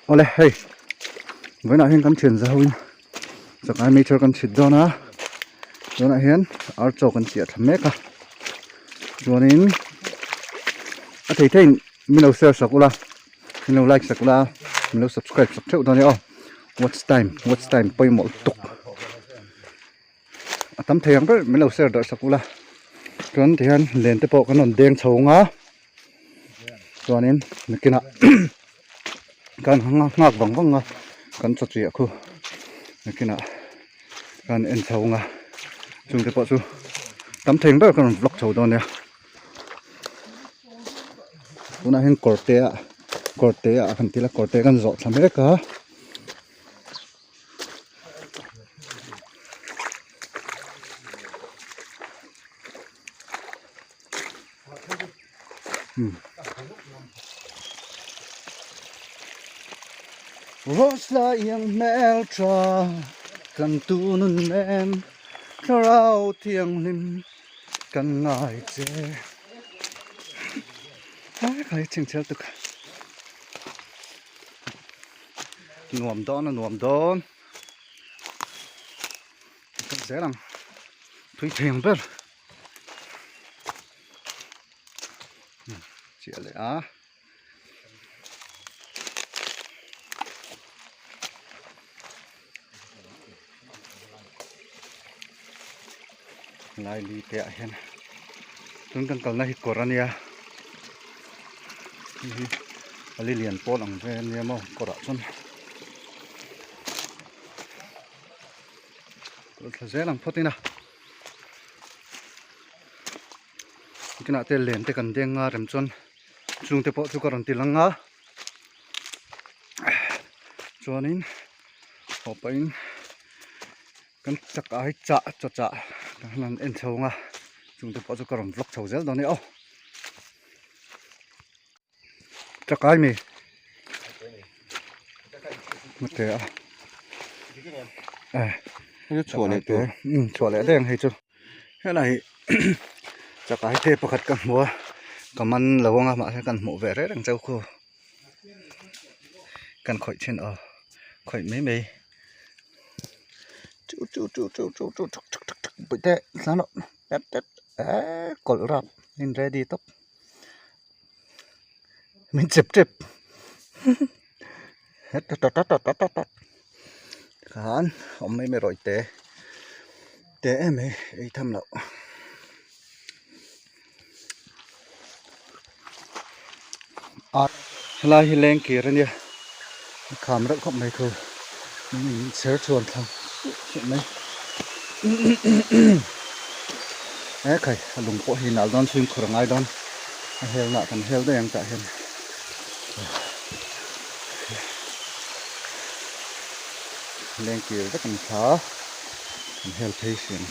Awle hei vawiinah hian kan thian za hoin chakai meichher kan chhit dawn a tunah hian ar chaw kan chiah thla mek a chuanin a thei theiin min lo share sak ula min lo like sak ula min lo subscribe sak theuh dawn nia aw watch time watch time pawimawh lutuk a tam thei ang ber min lo share darh sak ula chuan tihian len te pawh kan rawn deng chho ang a chuanin nakinah kan nghak vang vang a kan chaw chiah khu nakinah kan en chho ang a chungte pawh chu tam thei ang ber kan rawn vlog chho dawn nia tunah hian kawr te ah kawr te ah kan ti la kawr te kan zawh thla mek a. Rose la iang hmel tha kan tu nun em thlarau thianghlim kan ngai che ai khai chhingchhiar tuk nuam dawn a nuam dawn kal zel ang tui thei ang ber chiah leh a lai li te ah hian tun kan kalna hi kawr a nia hei hi a li lian pawl ang vel ania maw kawrah chuan kal thla zel ang phawt ina kinah te len te kan deng a rem chuan chungte pawh chu ka rawn ti lang a chuanin haw pahin kan chak ai chah chaw chah kan han en chho ang a chungte pawh chu ka rawn vlog chho zel dawn a ni aw chakai mi hmute a eh chhuah leh tur chhuah leh daih ang hei chu helai hi chakai te pakhat ka hmu a ka man lo ang a mahse kan hmuh ve reng reng chauh khu kan khawih thin aw khawih mai mai chu chu chu chu chu chu chuk chuk chuk chuk pui te tlan rawh tet tet eee kawlh rap in ready tawp. Min chep tep khan awm mai mai rawih te te em mai ei tham loh a helai hi leng kir ania a kham reuh khawp mai thu chher chhuan thlang suh mai e khai a lung pawh hi nal dawn fimkhur a ngai dawn a hel nah kan hel daih ang tah hian leng kir vek an thla kan hel phei sin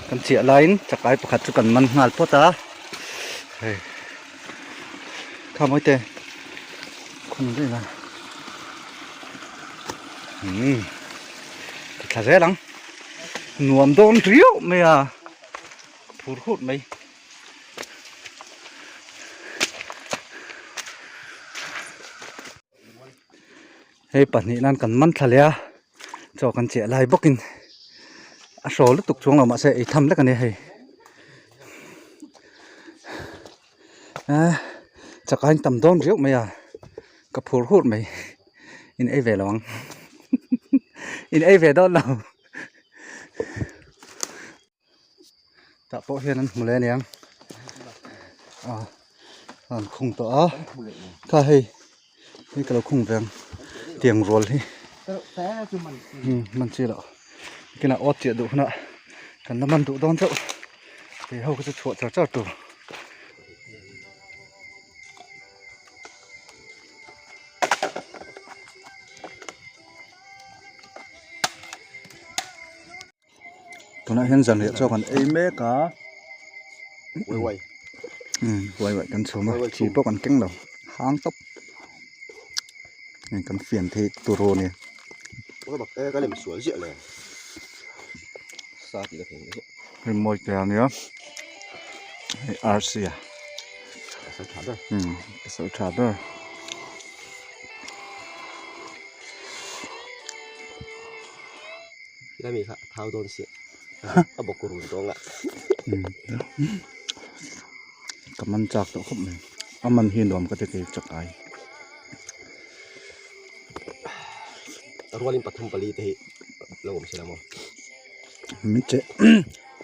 kan chiah laiin chakai pakhat chu kan man nghal phawt a hei kha mawi te khung daih la umm ti thla zel ang nuam dawn riau mai a phur hut mai. Hei pahnih nan kan man thla leh a chaw kan chiah lai bawkin a hraw lutuk chuang lo mahse ei tham lek a ni hei chak aiin tam dawn riauh mai a ka phur hur mai in ei ve lo ang in ei ve dawn lo. Tah pawh hian an hmu leh aniang ah an khung tawh a kha hei hei ka lo khung ve ang tiang rual hi umm man chi loh kinah awt chiah duh hunah kan la man duh dawn chauh kei ho kha chu chhuah char char tur. Tunah hian zanriah chaw kan ei mek a umm huai huai kan chhum a chi pawh kan keng lo hang tawp hei kan fian thei tur a ni. Rimawi te a nia hei arsi a umm pasal tha ber. Ila mi kha a thau dawn si a bawk run tawng a. Ka man chak tawh khawp mai. A man hi nuam ka ti kei chak ai. Rualin pathum pali te hi lo awm sela maw. Min che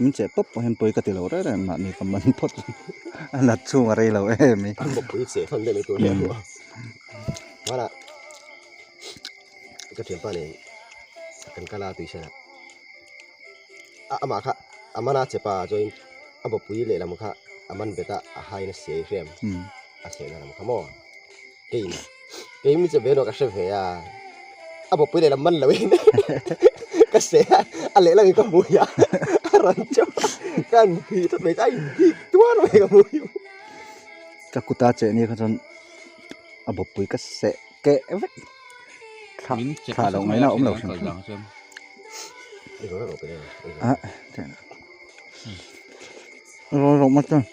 min che pawp pawh hian pawi ka ti lo reng reng mahni ka man phawt a nat chhung a rei lo em i. An bawkpui che hman deuh mai tur hian hmanah ka thianpa nen kan kal a tuisen ah a amah kha a man a chepa chuan a bawkpui lehlam kha a man bet a a hain a siai hrem a siaina lam kha maw keiin kei mi che ve erawh ka hre ve a a bawkpui lehlam man loin ka seh a a lehlam in ka hmui a a rawn chauh a ka han hih thawt mai chu a inhik tuar mai ka hmui. Ka kuta cheh ni kha chuan a bawkpui ka seh keh vek thlah thlah loh ngaihna a awm lo hrim hrim ah rawn rawh mat chuan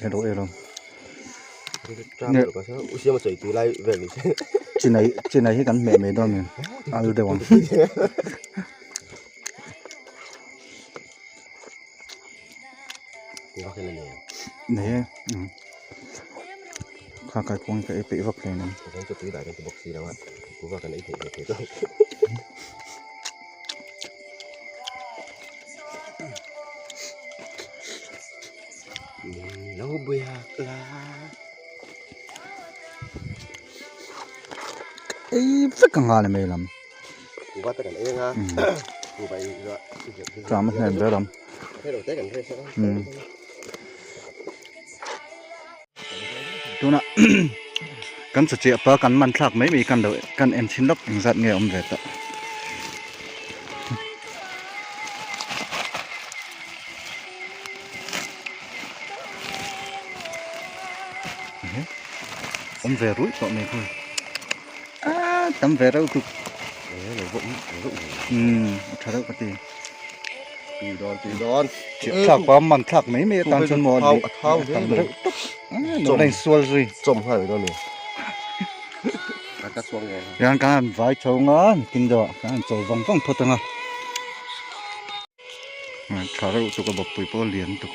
ero ero chinai chinai hi kan hmeh mai dawn a ni al deuh ang. Nei e kha kai kawng hi ka ei peih vak hle a ni. Ei vek ang a ni mai lam. Tram a hnem ber ang. Tunah kan chaw chiah pa kan man thlak mai mai kan lo kan en thin lawk engzat nge a awm ve tawh. Awm ve ruih tawh mai kha. Aaa tam ve reuh tuk umm a tha reuh ka ti tui dawn tui dawn chiah thlak pa man thlak mai mai atan chuan maw a thau hle tam reuh tuk a la insual zui chawm nghal mai dawn ni ka chuang nge hian kan han vai chho nga nikin deuh ah kan han chawl vang vang phawt ang a tha reuh tuk a bawkpui pawh a lian tuk.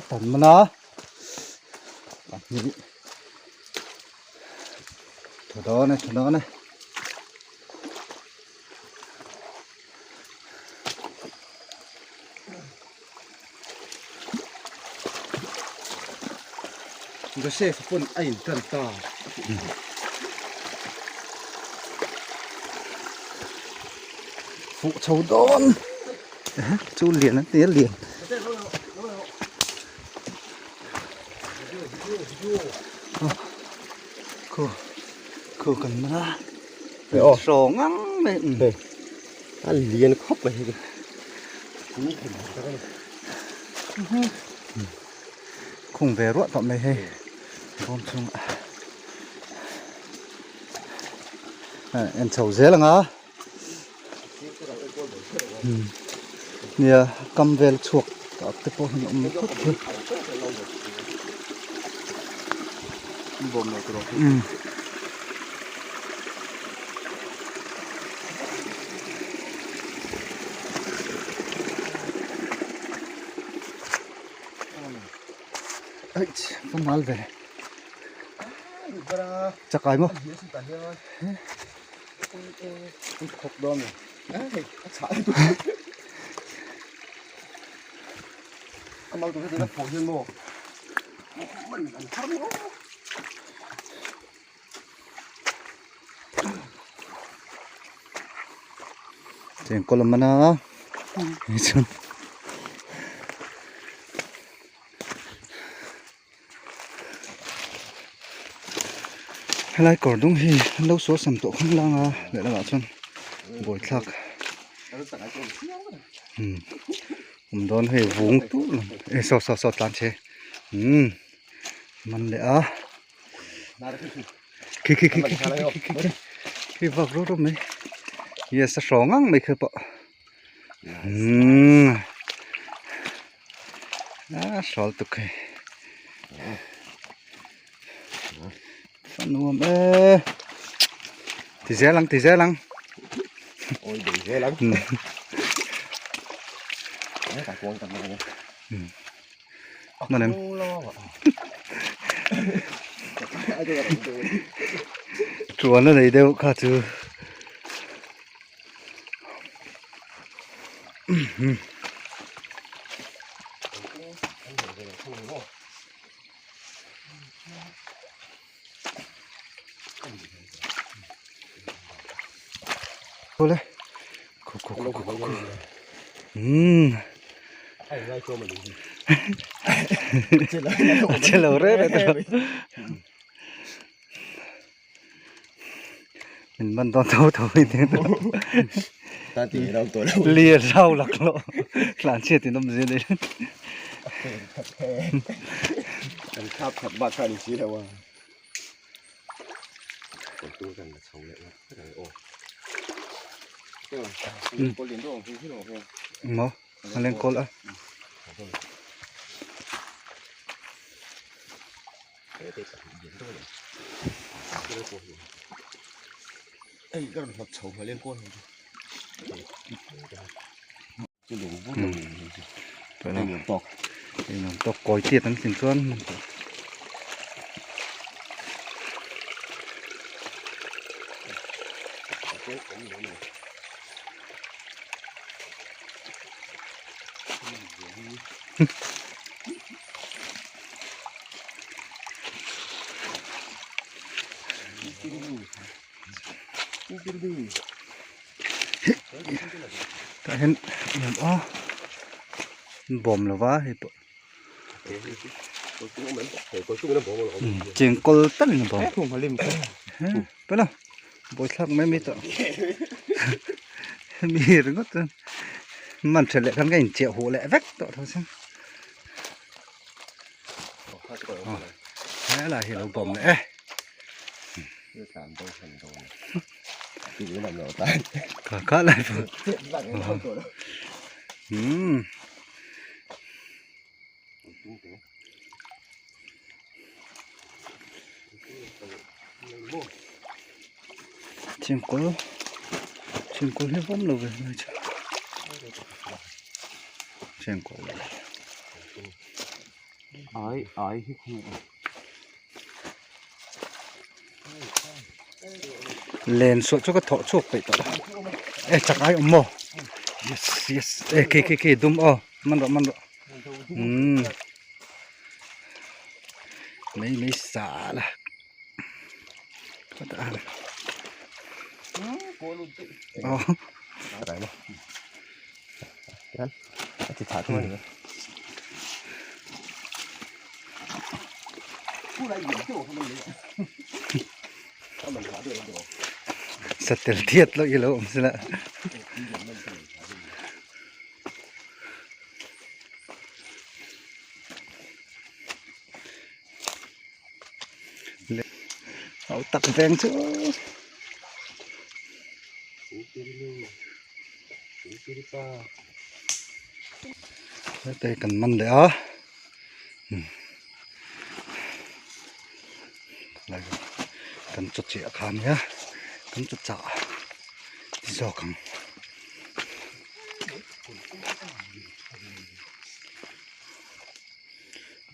Tan man a pahnih tha dawn e tha dawn e. Joseph pawn a in tan ta. Fuh chho dawn chu lian an ti a lian. Khu khu kan man a. Hraw ngang mai hei a lian khawp mai hei khung ve ruah tawh mai hei bawm chhung ah en chho zel ang a nia kam vel chhuak tak te pawh hi a awm khawp mai. Ka mal ve chakai maw Chengkawl a man a chuan helai kawr dung hi an lo sual sam tawh khang lang a lehlamah chuan buaithlak umm awm dawn hei vung tur lam e saw saw saw tlan che umm man leh a khi khi khi khi khi khi khi khi vak rawt rawt mai yes a hrawng ang mai kha pawh umm a hrawl tuk hei a nuam e ti zel ang ti zel ang oi bei zel ang ka kuang tam na Manem. Chuan a nei deuh kha chu. Awle khu khu khu khu khu umm a che lo reng reng tawh min man dawn tho tho in lir rau laklawh tlan chhiat in awm zia nei Maw a leng kawl a. Tawk kawi tiat an tlin chuan Tah hian nuam a bawm lo va hei pawh chengkawl tak in a bawm pawn a buaithlak mai mai tawh hemi ringawt chuan man tha leh khan ka inchiah huh leh vek tawh tho sin helai hi a lo bawm leh e. Kha kha lai pawh umm chengkawl chengkawl hi vawm lo ve lai chu chengkawl ai ai hi khu Len suah chu ka thawh chhuak peih tawh e chak ai awm maw yes yes e khi khi khi dum aw man rawh man rawh umm mai mai sa la aw Satel thiat loh i lo awm sila. Au tak veng chu. Hete kan man leh a. Kan chaw chiah kha ania kan chaw chah ti zawk ang.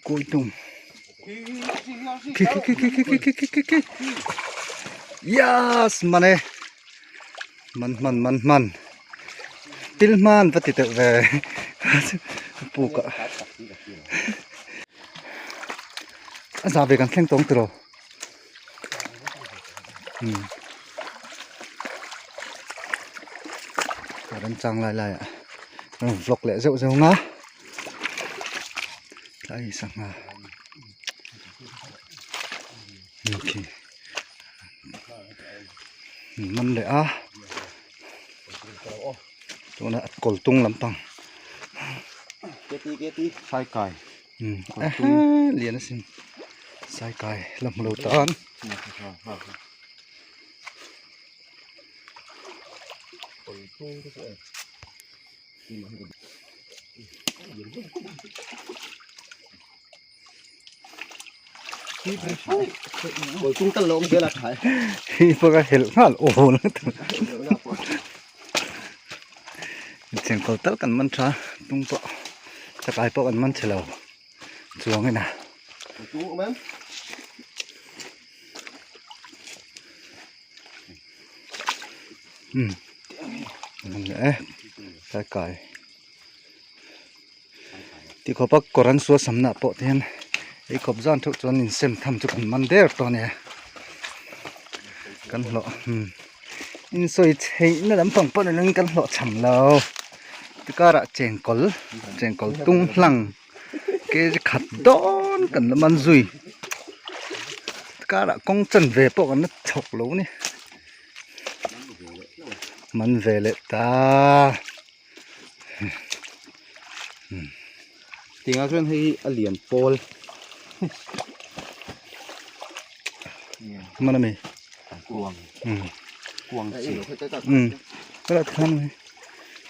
Kawi tum khi khi khi khi khi khi khi khi khi yes man e man hman man hman til hman va ti teuh ve puk ah a za ve kan thleng tawng tiraw umm. remchang lai lai ah rawn vlog leh zeuh zeuh ang a tlai sangha khi man leh a tuna kawl tung lampang Saikai lian asin Saikai la hmu lo tan. Hi pawh ka helh nghal aw chengkawl tal kan man tha tung pawh chakai pawh kan man chhe lo chuang in a. Saikai ti khawp a kawr an sual samna pawh te hian ei khawp zan theuh chuan insem tham chu kan man der tawh a nia kan hlawh insawi theihna lampang pawh ni lovin kan hlawh cham lo tikarah chengkawl chengkawl tung hlang. Kg khat dawn kan la man zui karah kawng chan ve pawh kan la chhawk lo a ni man ve leh ta tingah chuan hei hi a lian pawl man ami kuang kuang chi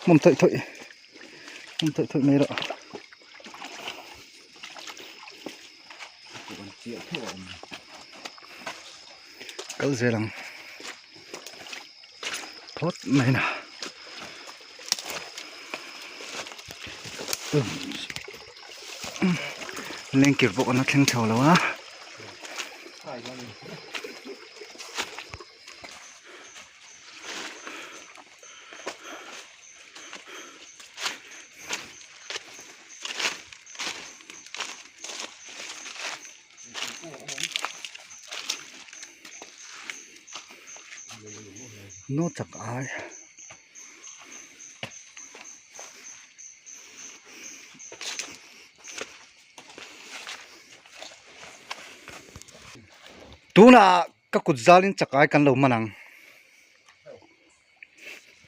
hmawm thawih thawih. Hmawm thawih thawih mai rawh. Kal zel ang. Phawt mai na. Lengkir pawh kan la thleng chho lo a. Naw chak ai tunah ka kut zalin chak ai kan lo man ang.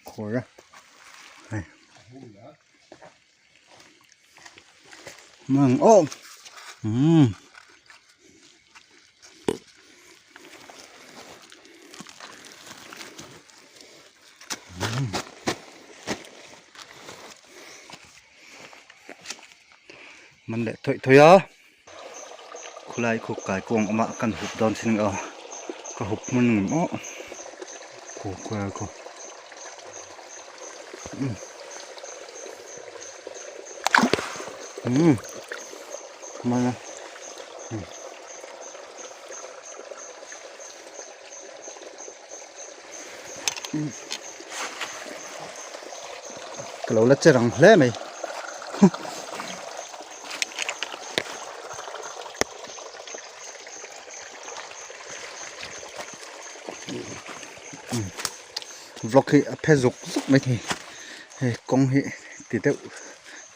Khawr a hei mang aw umm man leh thawih thawih a khulai khu kaikuang awm a kan hup dawn chin aw ka hup hmun ngam aw khu khulai khu umm mana ka lo la che rang hle mai. Vlog hi a phe zuk zuk mai thei hei kawng hi ti deuh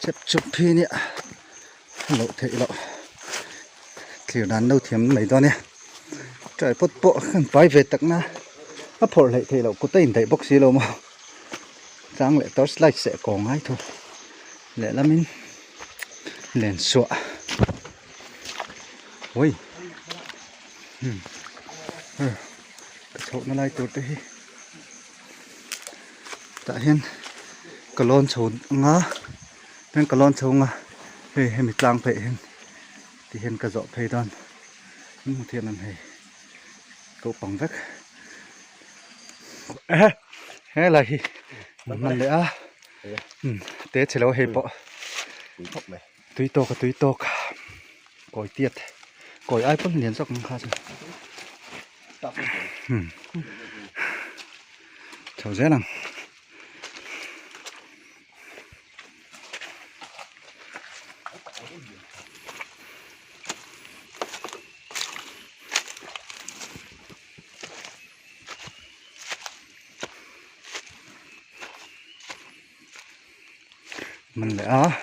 chep chup hi nia loh theih loh thlir dan lo thiam mai dawn nia tripod pawh kan pai ve tak na a phawrh hleih theih loh kut a indaih bawk si lo maw chang leh torch light seh kaw ngai thu lehlamin len suah ui ka chhohna lai tur te hi tah hian ka lawn chho anga hian ka lawn chho anga hei hemi tlang pheih hian ti hian ka zawh phei dawn an hmu thiam em hei naupang vek ehe helai hi an hman leh a te chhe lo hei pawh tui tawk a tui tawk kawi tiat kawi ai pawn lian zawk ang kha chu chho zel ang. Man leh a.